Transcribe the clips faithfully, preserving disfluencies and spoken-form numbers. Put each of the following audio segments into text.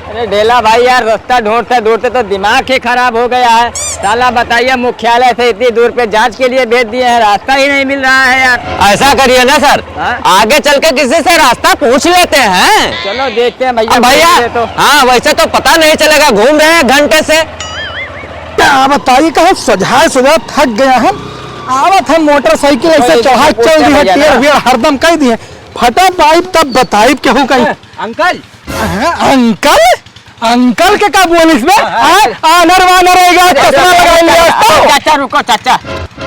अरे ढेला भाई यार, रास्ता ढूंढते ढूंढते तो दिमाग ही खराब हो गया है। साला बताइए, मुख्यालय से इतनी दूर पे जांच के लिए भेज दिए हैं, रास्ता ही नहीं मिल रहा है यार। ऐसा करिए ना सर, हाँ? आगे चल के किसी से रास्ता पूछ लेते हैं। चलो देखते हैं भैया, अब भैया, पूछ ले तो। हाँ, वैसे तो पता नहीं चलेगा, घूम रहे हैं घंटे से। का बताई, कहाँ सोझाए सोझाए थक गया है। आवत है मोटरसाइकिल ऐसे अरे, चढ़ा पूछते चल दी है, भैया टेढ़ ना। बेढ़ हरदम कह दी है। फटा पाइप तब बताइब केहू कहीं। अंकल। हाँ, अंकल? अंकल के का बोलिस बे? हाँ, हाँ, हाँ, अरे। आनर वानर रहेगा, अरे, चश्मा अरे, लगाई लिया अरे, तो। चाचा रुको चाचा।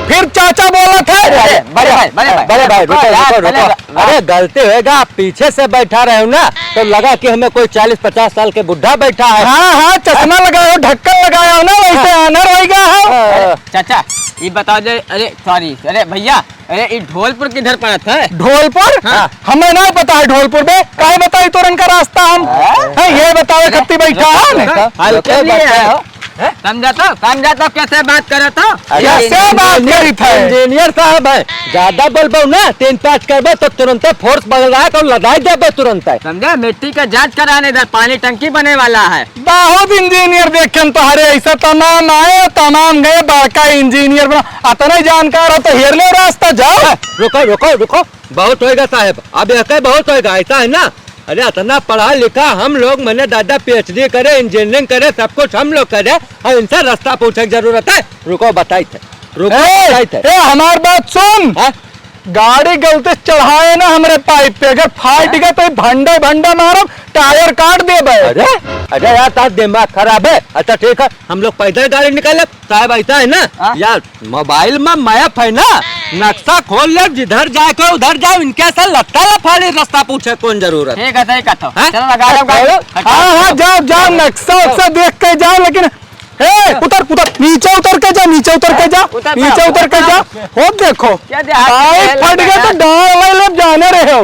फिर चाचा बोला था। अरे, अरे, बड़े भाई, बड़े भाई। बड़े भाई, रुको, यार, रुको, पहले रुको। अरे, गलती होएगा, आप पीछे से बैठा रहे हो ना, तो लगा कि हमें कोई चालीस पचास साल के बुढ़ा बैठा है। हाँ, हाँ, चश्मा लगाए हो, ढक्कन लगाए हो ना, वैसे हाँ। आनर होएगा हो। हाँ। अरे, चाचा, ये बताओ जे, अरे, सॉरी, अरे भैया, अरे, ई ढोलपुर किधर पड़त है? ढोलपुर? हाँ। हमें ना पता है ढोलपुर में। काहे बताई तोरन का रास्ता हम? हाँ? हैं, ये बतावे हाँ? खत्ती बैठा है। हाँ? हल्के लिए है। हैं? समझा तो? समझा तो कैसे बात करत हो? अरे, कैसे बात इंजीनियर, करी थे? इंजीनियर साहब है। ज्यादा बोलबो ना, तीन पाँच करबो तो तुरंते फोर्स बदल रहा है, तो लदाई देबे तुरंते। समझे? मिट्टी का जांच कराने इधर पानी टंकी बने वाला है। बहुत इंजीनियर देखेन तोहरे, ऐसा तमाम आए, तमाम गए, बड़का इंजीनियर बना। अतने जानकार हो तो हेर ले रास्ता, जाओ। ए, रुको, रुको, रुको, बहुत होएगा साहेब, अब यह कहे बहुत होएगा, ऐसा है ना? अरे, अतना पढ़ा लिखा हम लोग, मैंने दादा पीएचडी करे, इंजीनियरिंग करे, सब कुछ हम लोग करे, और इनसे रास्ता पूछे की जरूरत है? रुको, बताई थे, रुको, ए, बताई थे। ए, हमार बात सुन। हाँ? गाड़ी गलती से चढ़ाए ना हमरे पाइप पे, अगर फाट गया तो भंडा भंडा मारब, टायर काट देबे। अरे, अरे यार, तार दिमाग खराब है। अच्छा ठीक है, हम लोग पैदल गाड़ी निकालब। साहब ऐसा है ना हाँ? यार, मोबाइल में मैप है ना, नक्शा खोल ले, जिधर जाए के उधर जाओ, इनके से लत्ता लफाड़ी रास्ता पूछे कौन जरूरत? ठीक है, सही कहत हो। हाँ? चलो लगा लो गाड़ी। हाँ, हाँ, जाओ, जाओ, नक्शा उक्शा देख के जाओ, लेकिन ए, उतर, उतर, नीचे उतर के जा, नीचे उतर के जा, उतर नीचे पड़ा, उतर के उतर जा। पड़ा। हो देखो, क्या देहाती पाइप है फट गया लगा? तो डाल वाले अब जाने रहे हो।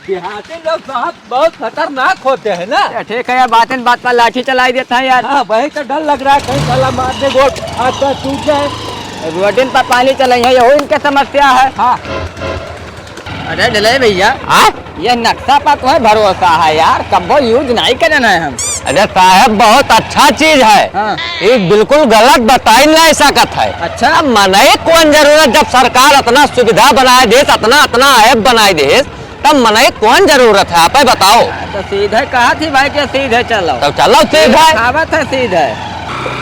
देहाती लोग साहब बहुत खतरनाक होते हैं ना। ये ठीक है यार, बातें बात पर लाठी चलाई देता है यार। हाँ, वही तो डर लग रहा है, कहीं साला मार दे, गोड़ हाथ पैर टूट जाए। रोडिन पर पानी चले है, यही इनके समस्या है। हाँ। अरे डले भैया, हाँ? ये नक्शा पर तो है भरोसा है यार, कब्बो यूज नहीं करना है हम। अरे साहब, बहुत अच्छा चीज है। हाँ। ये बिल्कुल गलत बताई नहीं सकत है। अच्छा। अब मनई कौन जरूरत, जब सरकार अतना सुविधा बनाए देस, अतना, अतना ऐप बनाए देस, तब मनई कौन जरूरत है, आप ही बताओ। तो सीधे कहा थी भाई कि सीधे चलो। तो चलो सीधे। दिखावत है सीधे।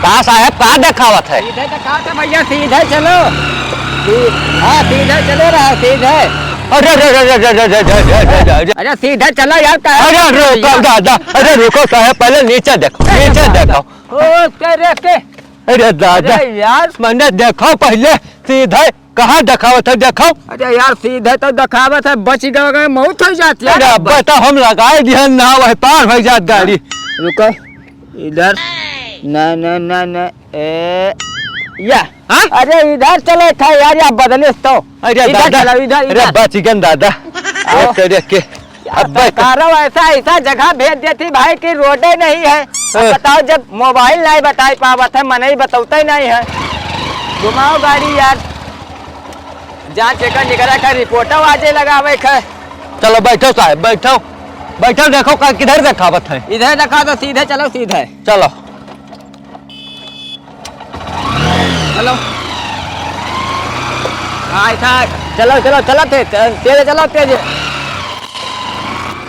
का साहेब, का देखावत है? सीधे देखावत है भैया, सीधे चलो। सी-, हाँ, सीधे चले रहा, सीधे। अरे, अरे, अरे, अरे, अरे, अरे, अरे, अरे, अरे। अरे, सीधे चलो यार, कहे अरे, रुको भैया। दादा, अरे, रुको साहेब, पहले नीचे देखो, अरे, नीचे दादा। देखो। ओ, के रे, के? अरे, दादा। अरे, यार। मैंने देखो पहले, सीधे कहाँ देखावत है, देखाओ। अरे यार, सीधे तो देखावत है, बच गए, मौत हो जाती है। अरे अब्बा, तो हम लगाए दिहन ना, वही पार हो जात गाड़ी। रुको, इधर, ना, ना, ना, ना, ए, या। हाँ? अरे इधर चलो था यार, या बदले तो। अरे इधर दादा, चलो, इधर, अरे इधर। बच गए दादा। आओ। ओ तेरे के। क्या अब बैठ। सरकारो ऐसा, ऐसा जगह भेज देती भाई कि रोडे नहीं है। अब हाँ। बताओ, जब मोबाइल नहीं बताई पावत है, मनई बतौते नहीं है। घुमाओ गाड़ी यार, जांच एकर निकरा का रिपोर्टो आजे लगावे के। चलो बैठो साहब, बैठो, बैठो, देखो का किधर देखावत है। इधर देखा तो सीधे चलो, सीधे। चलो। चलो। हाँ, ऐसा, चलो, चलो, चलो, तेज, तेज चलो, तेज।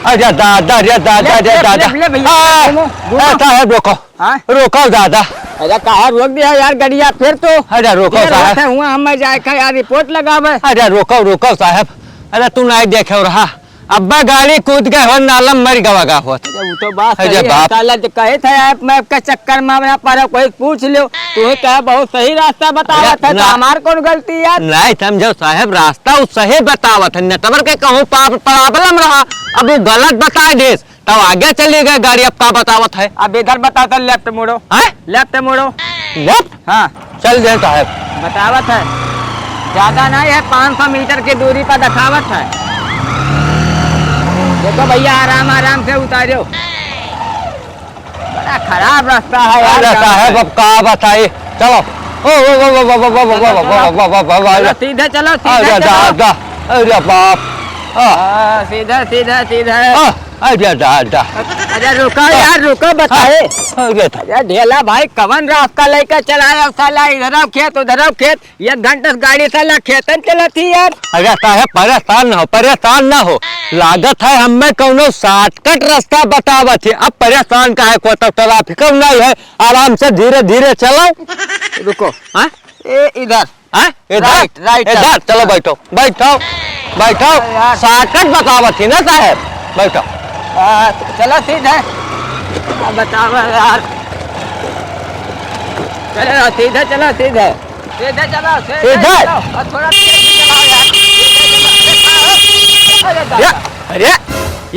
अरे दादा, अरे दादा, ले, अरे ले, दादा। ले, ले भैया, आ, घूमो, घूमो। ए, साहब, रोको। हाँ? रोको दादा। अरे, काहे रोक दिया यार गड़िया फिर तो? अरे, रोको फिर साहब। होते हुआ हमें जाए का यार रिपोर्ट लगावे। अरे, रोको, रोको साहब। अरे, तू नहीं देखे रहा। अब्बा गाड़ी कूद के हो नाला में मर गवा गा होत। अरे, वो तो बात अरे सही है। बाप। साला जो कहे था यार, मैं आपका चक्कर में ना पड़ा, कोई पूछ लो। तू कहा बहुत सही रास्ता बतावत अरे, है, तो ना। हमार कौन गलती यार? नहीं समझो साहब, रास्ता वो सही बतावत है, नेटवर्क के कहूँ पा-, प्रॉब्लम रहा, अब वो गलत बताए देस, तब आगे चली गई गाड़ी, अब का बतावत है? अब इधर बताओ तो लेफ्ट मुड़ो। हैं? लेफ्ट मुड़ो। लेफ्ट? हाँ। चल दे साहब। बतावत है, ज्यादा नहीं है, पाँच सौ मीटर की दूरी पर दिखावत है। देखो भैया, आराम आराम से उतारो। बड़ा खराब रास्ता है यार, अरे गाँव साहब, का। अब का बताई? चलो। ओ, ओ, ओ, चलो, चलो। अरे सीधे चलो, सीधे अरे चलो। दादा, अरे बाप। आ। हाँ, सीधे, सीधे, सीधे। आ। अरे दादा। अरे रुको यार, रुको, बताए। हाँ, अरे था। अरे ढेला भाई, कवन रास्ता लेके चला रहा साला, इधर आओ खेत, उधर आओ खेत, एक घंटा से गाड़ी साला खेतन चलत ही यार। अरे साहेब, परेशान ना हो, परेशान ना हो। लागत है हमें कौनो shortcut रास्ता बतावत ही। अब परेशान काहे को, तो traffic नहीं है, आराम से धीरे धीरे चलो। रुको, हाँ? ए, इधर। हाँ? इधर? Right, right, इधर, right। चलो बैठो, बैठो, बैठो। अरे यार। Shortcut बतावत ही ना साहेब, बैठो। हाँ, चलो सीधे। अब बताओ यार। चलो सीधे, चलो सीधे। सीधे चलो, सीधे सीधे? चलो। और थोड़ा तेज चलाओ यार। सीधे चलो। अरे दादा। या, अरे,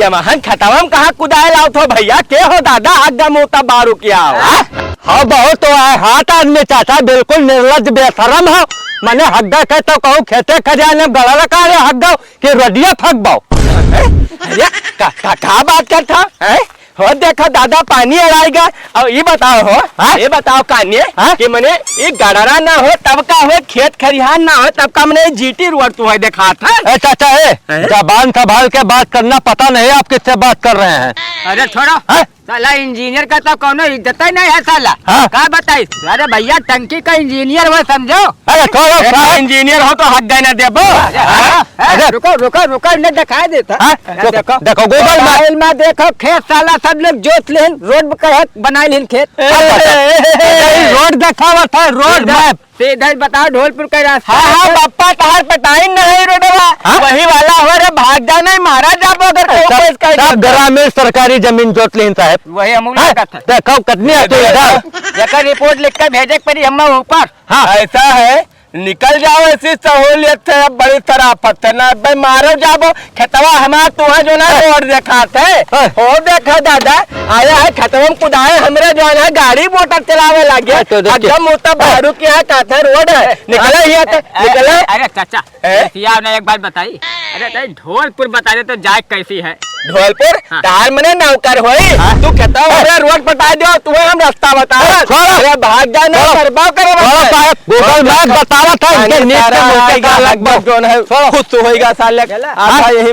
ये महन खतवा में कहाँ कुदाए लाओ थो भैया? के हो दादा, हग्गा मुता बारू किया हो? हाँ? हाँ, बहुत तो है, हाथ आदमी चाचा, बिल्कुल निर्लज्ज बेशरम हो। मने हग्गा के तो कहूँ खेते खरियाने में गड़ा रखा रे हग्गा, के रडिया फकबाओ। अरे, का, का, का बात करत हा? हैं? हो देखो दादा, पानी अड़ाएगा। और ये बताओ हो, हाँ? ये बताओ कान्ये, हाँ? कि मने ये गड़रा ना हो तब का हो, खेत खरिहान ना हो तब का मने G T road तू है देखात है? ए चाचा, ए, हैं? जबान संभाल के बात करना, पता नहीं आप किससे बात कर रहे हैं। अरे छोड़ो, हाँ? साला engineer का तो कौनो इज्जत ही नहीं है साला। हाँ। का बताई? अरे भैया, टंकी का engineer हो समझो। अरे छोड़ो ए, साहब। Engineer हो तो हक गए ना देबो। अरे, हाँ? अरे, अरे। रुको, रुको, रुको, इन्हें दिखाई देता। हाँ? यहाँ देखो, देखो, देखो, Google map। Mobile में देखो, खेत साला सब लोग जोत लेन, road पे कहे बनाए लेन खेत। ए, ए, ए, ए, ए, ए, road दिखावत है, road इधर map। सीधा ही बताओ, ढोलपुर का रास्ता हाँ, हाँ, है। बप्पा, तहार पटाई नहीं रोडवा। हाँ? वही वाला हो रे, भाग जा नहीं, मारा जाबो अगर कोई सब, कोई इसका सब इज्जत है। ग्रामीण सरकारी जमीन जोत लेन साहब। वही हम हाँ? लागत है। देखो, कितनी ये है तो देखो, इधर। एकर report लिख के भेजे के पड़ी हमें ऊपर। हाँ। ऐसा है, निकल जाओ ऐसी सहूलियत से, अब बड़ी शराफत है ना, अब मारो जाबो, खेतवा हमार तुहा जो ना ए। रोड देखात है। ए। हो देखो दादा, आया है खेतवा में कुदाए, हमरे जो है ना गाड़ी मोटर चलावे लागे, ए, तो देखिए। एकदम मोटा ए। बारू के यहाँ काथे रोड है, ए। निकले ही है तो, ए, ए, निकले। अरे चाचा, ए? बतियाओ ना, एक बात बताई। अरे नहीं, ढोलपुर बता दे तो जाए कैसी है? ढोलपुर? हाँ। तार मने नौकर होई। हाँ। तू कहता हो, ए? अरे रोड बता दो, तुम्हें हम रास्ता बता। ए, छोड़ो। अरे भाग जा ना, छोड़ो। करबाओ करे छोड़ो बस। साहब, Google Map बतावा था, इनके अरे नीचे सारा मुंह पे आएगा, गाल लगभग लगभग। जोन है, छोड़ो। खुश तो होएगा साले। चला। आता हाँ। यही।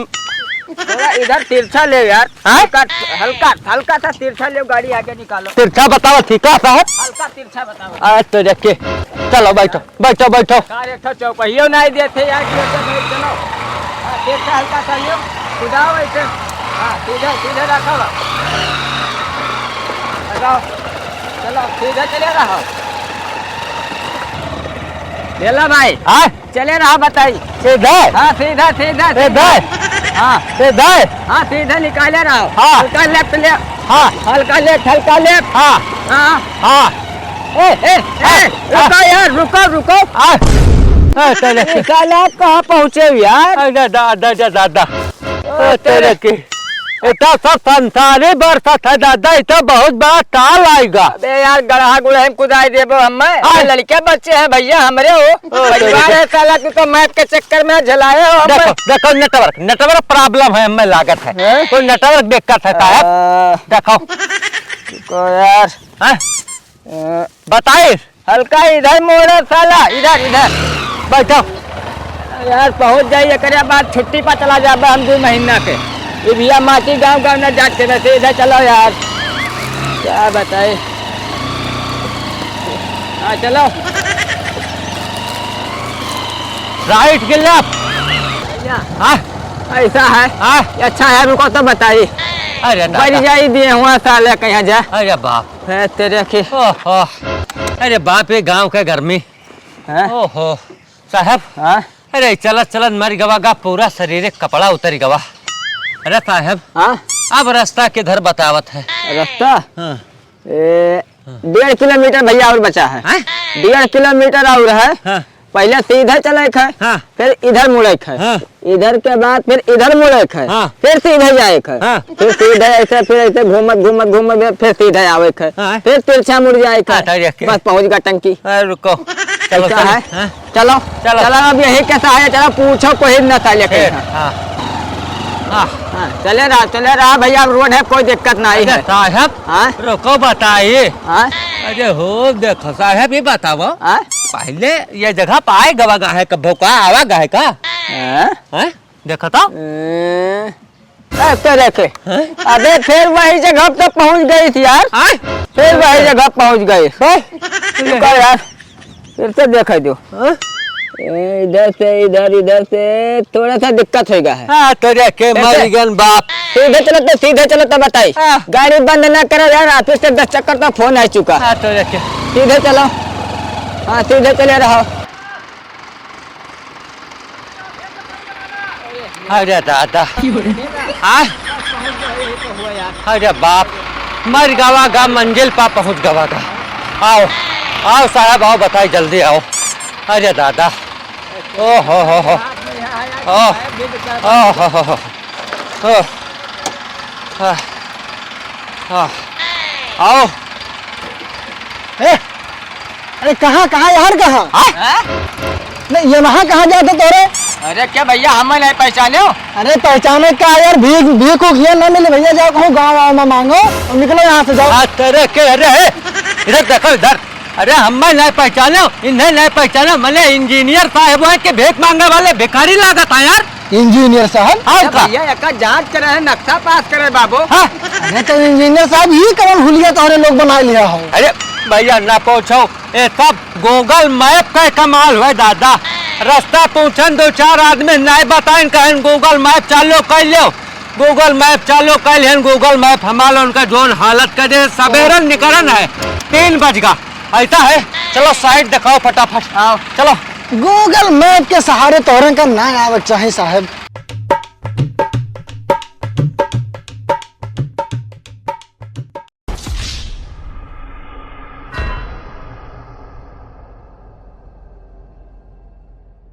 थोड़ा इधर तिरछा ले यार। हाँ? हल्का, हल्का, हल्का सा तिरछा ले, गाड़ी आगे निकालो। तिरछा बतावा, ठीक है साहब? हल्का तिरछा बताओ। आ, तो देख के। चलो बैठो। बैठो, बैठो। का रे, एक ठो चौपहियो नाई देते यार, कि ऐसे भाई चलो। हाँ, देख के हल्का सा लियो, कुदाओ ऐसे। हाँ, सीधे, सीधे रखो। लगाओ। चलो, सीधे चले रहो। बेला भाई। हाँ? चले रहो, बताई। सीधे? हाँ, सीधे, सीधे, सीधे। सीधे? हाँ। सीधे? हाँ, सीधे निकाले रहो। हाँ। हल्का left ले। हाँ। हल्का left, हल्का left। हाँ। हाँ। हाँ। ए, ए, ए, हाँ, रुको हाँ। यार, रुको, रुको। हाँ। ए, चले। ये साला कहाँ पहुँचे यार? अरे दादा, दादा, दादा। ओ, ए, तेरे तेरे। की। इतना सब संसारी बरसत है दादा, इतना बहुत बड़ा ताल आएगा। अबे यार, गड़हा गुड़हे में कुदाई देबो हमें। हाँ। ये लड़के बच्चे हैं भैया हमरे हो। ओ, तेरे परिवार की। है साला, तू तो map के चक्कर में झलाए हो हमें। देखो, देखो, network, network problem है, हमें लागत है। हैं? कोई network दिक्कत है साहब। आ। देखो। रुको यार। हैं? अ, बताइए। हल्का इधर मोड़ो साला, इधर, इधर। बैठो। यार, पहुँच जाई, एकरे बाद छुट्टी पर चला जाबे हम दो महीना के। ये भैया माटी गाँव गाँव न जाके, वैसे इधर चलो यार। क्या बताए? हाँ, चलो। Right के left? भैया। हाँ? ऐसा है? हाँ? ये अच्छा है, रुको तो बताइए। अरे दादा। बज जाई दिए हुआ साले कहीं जा। अरे बाप। है तेरे की। ओहो, अरे बाप, ये गाँव के गर्मी। हैं? ओहो, साहब, हाँ? अरे चलत चलत मर गवा गा, पूरा शरीर के कपड़ा उतर गवा। अरे साहब, हाँ? अब रास्ता किधर बतावत है? रास्ता? हाँ। ए, हाँ। डेढ़ किलोमीटर भैया और बचा है। हैं? डेढ़ किलोमीटर और है। हाँ। पहले सीधे चले के है, हाँ। फिर इधर मुड़े के है, हाँ। इधर के बाद फिर इधर मुड़े के है, हाँ। फिर सीधे जाए के है, हाँ। फिर सीधे ऐसे, फिर ऐसे घूमत, घूमत, घूमत, फिर सीधे आवे के है, हाँ। फिर तिरछा मुड़ जाए के हाँ, है। तो ये के? बस पहुँच गया टंकी। अरे रुको, चलो, ऐसा चलो, है? हाँ। चलो, चलो। चलो, अब यही के सहारे चलो, पूछो कोई न साले के फिर, यहाँ। हाँ। हाँ। हाँ, चले रहा, चले रहा भैया, अब रोड है, कोई दिक्कत नहीं अच्छा, है। साहब, हाँ? रुको, बताइए। हाँ? अरे हो, देखो साहब, ये बताओ, हाँ? पहले ये जगह पाए गवा गा है, कब का आवा गा है का? हाँ? हाँ? देखो तो। ए, ए, तो देखे। हैं? अबे, फिर वही जगह पे पहुंच गई थी यार। आय? फिर वही जगह पहुंच गई। हैं? रुको यार, फिर से देखे दो। हैं? ए, इधर से, इधर, इधर से थोड़ा सा दिक्कत होइगा है। हाँ, तो देखे, कैसे? मर गन बाप। सीधे चलो तो, सीधे चलो तो बताई। हाँ। गाड़ी बंद ना करो यार, ऑफिस से दस चक्कर तो फोन आ चुका। हाँ, तो देखे। सीधे चलो। हाँ, सीधे चले रहो। अरे दादा। हाँ? अरे बाप, मर गवा गा, मंजिल पा पहुँच गवा गा। आओ, आओ साहब, आओ, बताई, जल्दी आओ। अरे दादा, ओ हो हो हो, ओ, ओ हो हो हो, ओ, आ, आ, आओ। ए, अरे कहाँ, कहाँ यार, कहाँ? हाँ? नहीं, ये वहाँ कहाँ जाते तोरे? अरे क्या भैया, हमें नहीं पहचाने हो? अरे पहचाने का यार, भीख, भीख उख ये ना मिले भैया, जाओ कहूँ गाँव वाँव में माँगो और निकलो यहाँ से, जाओ। हाँ, तेरे के, अरे, ए, इधर देखो, इधर। अरे हमें नहीं पहचाने हो, इन्हें नहीं पहचाने हो, मने इंजीनियर साहब हैं कि भीख माँगे वाले भिखारी लागत है यार। इंजीनियर साहब? और अरे का? भैया, एका जाँच करे हैं, नक्शा पास करे बाबू। हाँ? अरे तो इंजीनियर साहब, ये कौन हुलिया तोहरे लोग बना लिया हो? अरे भैया ना पूछो, ये सब Google Map का कमाल हुआ दादा। रास्ता पूछन दो चार आदमी नहीं बताइन, कहन Google Map चालू कर लो, Google Map चालू कर लेन, Google Map हमारा उनका जोन हालत कर दे। सबेरन निकलन है, तीन बज गा, ऐसा है। चलो साइड दिखाओ फटाफट। आओ। चलो। Google Map के सहारे तोहरे का ना आवे के चाही साहब।